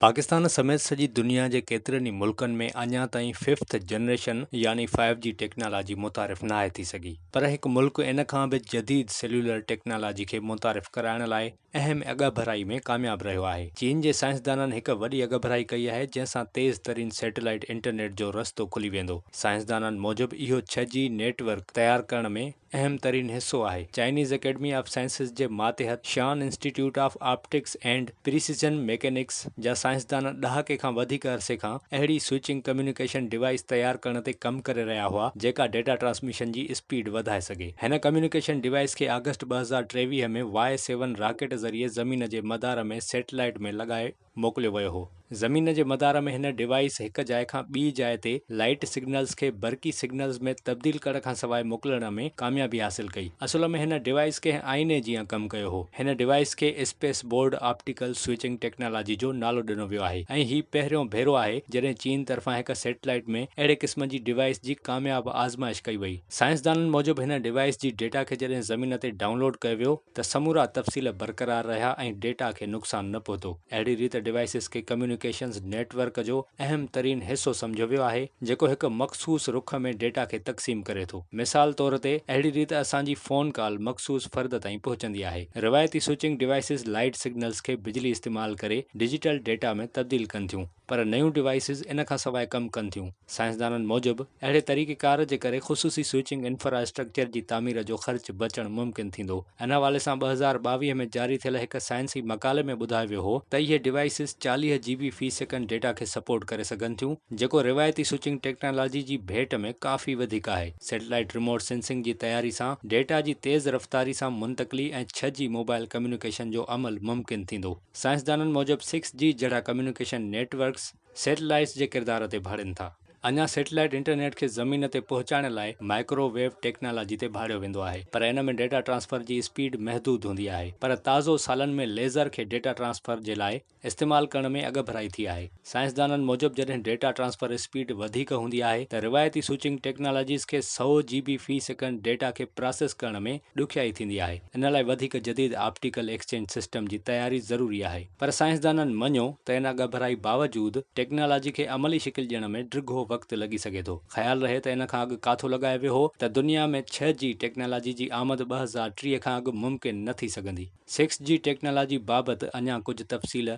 پاڪستان سميت سڄي دنيا جي ڪيترن ئي ملڪن ۾ اڃا تائين ففٿ جنريشن يعني فائيو جي ٽيڪنالاجي متعارف ناهي ٿي سگهي پر هڪ ملڪ ان کان به جديد سيلولر ٽيڪنالاجي کي متعارف ڪرائڻ لاء اهم اڳڀرائي ۾ ڪامياب رهيو آهي. چين جي سائنسدانن هڪ وڏي اڳڀرائي ڪئي آهي جنهن سان تيز ترين سيٽلائيٽ انٽرنيٽ جو رستو کلي ويندو. سائنسدانن موجب اهو ڇهه جي نيٽ ورڪ تيار ڪرڻ ۾ اهم ترين حصو آهي. چائنيز اڪيڊمي آف سائنسز جي ماتحت Xi'an institute of optics and precision mechanics جا سائنسدان ڏهاڪي کان وڌيڪ عرصي کان اهڙي سوئچنگ ڪميونيڪيشن ڊوائيس تيار ڪرڻ تي ڪم ڪري رهيا هئا جيڪا ڊيٽا ٽرانسميشن جي اسپيڊ وڌائي سگهي. هن ڪميونيڪيشن ڊوائيس کي آگسٽ 2023 ۾ واء سيون راڪيٽ ذريعي زمين جي مدار ۾ سيٽلائيٽ ۾ لڳائي موڪليو ويو هو. زمين جي مدار ۾ هن ڊوائيس هڪ جاء کان ٻي جاء تي لائيٽ سگنلز کي برقي سگنلز ۾ تبديل ڪرڻ کانسواء موڪلڻ ۾ ڪاميابي حاصل ڪئي. اصل ۾ هن ڊوائيس ڪنهن آئيني جيان ڪم ڪيو هو. هن ڊوائيس کي space board optical switching technology جو نالو ڏنو ويو آهي ۽ هي پهريون ڀيرو آهي جڏهن چين طرفان هڪ سيٽلائيٽ ۾ اهڙي قسم جي ڊوائيس جي ڪامياب آزمائش ڪئي وئي. سائنسدانن موجب هن ڊوائيس جي ڊيٽا کي جڏهن زمين تي ڊائون لوڊ ڪيو ويو ته سمورا تفصيل برقرار رهيا ۽ ڊيٽا کي نقصان نه پهتو. اهڙي ريت ڊوائيسز کي ڪميونيڪيشنز نيٽ ورڪ جو اهم ترين حصو سمجهيو ويو آهي جيڪو هڪ مخصوص رخ ۾ ڊيٽا کي تقسيم ڪري ٿو. مثال طور تي اهڙي ريت اسان جي فون ڪال مخصوص فرد تائين پهچندي آهي. روايتي سوئچنگ ڊوائيسز لائيٽ سگنلز کي بجلي استعمال ڪري ڊجيٽل ڊيٽا ۾ تبديل ڪن ٿيون. پر نيون ڊوائيسز ان کان سواء ڪم ڪن ٿيون. سائنسدانن موجب، اهڙي طريقيڪار جي ڪري خصوصي سوئچنگ انفراسٽرڪچر جي تعمير جو خرچ بچڻ ممڪن ٿيندو. ان حوالي سان 2022 ۾ جاري ٿيل هڪ سائنسي مقالي ۾ ٻڌايو ويو هو ته اهي ڊوائيسز 40 جي بي في سيڪنڊ ڊيٽا کي سپورٽ ڪري سگهن ٿيون، جيڪو روايتي سوئچنگ ٽيڪنالاجي جي ڀيٽ ۾ ڪافي وڌيڪ آهي. سيٽلائيٽ ريموٽ سينسنگ جي تياري سان ڊيٽا جي تيز رفتاري سان منتقلي ۽ ڇهه جي موبائل ڪميونيڪيشن جو عمل ممڪن ٿيندو. سائنسدانن موجب سڪس جي جهڙا ڪميونيڪيشن نيٽ ورڪس سيٽلائيٽس جي ڪردار تي ڀاڙين ٿا. اڃا سيٽلائيٽ انٽرنيٽ کي زمين تي پهچائڻ لاء مائڪرو ويو ٽيڪنالاجي تي ڀاڙيو ويندو آهي پر ان ۾ ڊيٽا ٽرانسفر جي اسپيڊ محدود هوندي آهي پر تازو سالن ۾ ليزر کي ڊيٽا ٽرانسفر جي لاء استعمال ڪرڻ ۾ اڳڀرائي ٿي آهي. سائنسدانن موجب جڏهن ڊيٽا ٽرانسفر اسپيڊ وڌيڪ هوندي آهي ته روايتي سوئچنگ ٽيڪنالاجيز کي سؤ جي بي في سيڪنڊ ڊيٽا کي پراسيس ڪرڻ ۾ ڏکيائي ٿيندي آهي. ان لاء وڌيڪ جديد آپٽيڪل ايڪسچينج سسٽم جي تياري ضروري آهي پر سائنسدانن مڃيو ته ان اڳڀرائي باوجود ٽيڪنالاجي کي عملي شڪل ڏيڻ ۾ ڊگهو وقت لڳي سگهي ٿو. خيال رهي ته ان کان اڳ ڪاٿو لڳايو ويو هو ته دنيا ۾ ڇهه جي ٽيڪنالاجي جي آمد 2030 کان اڳ ممڪن نه ٿي سگهندي. سڪس جي ٽيڪنالاجي بابت اڃا ڪجهه تفصيل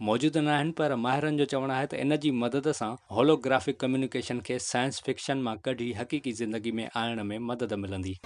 موجود ناهن پر ماهرن جو چوڻ آهي ته ان جي مدد سان هولوگرافڪ ڪميونيڪيشن کي سائنس فڪشن مان ڪڍي حقيقي زندگي ۾ آڻڻ ۾ مدد ملندي.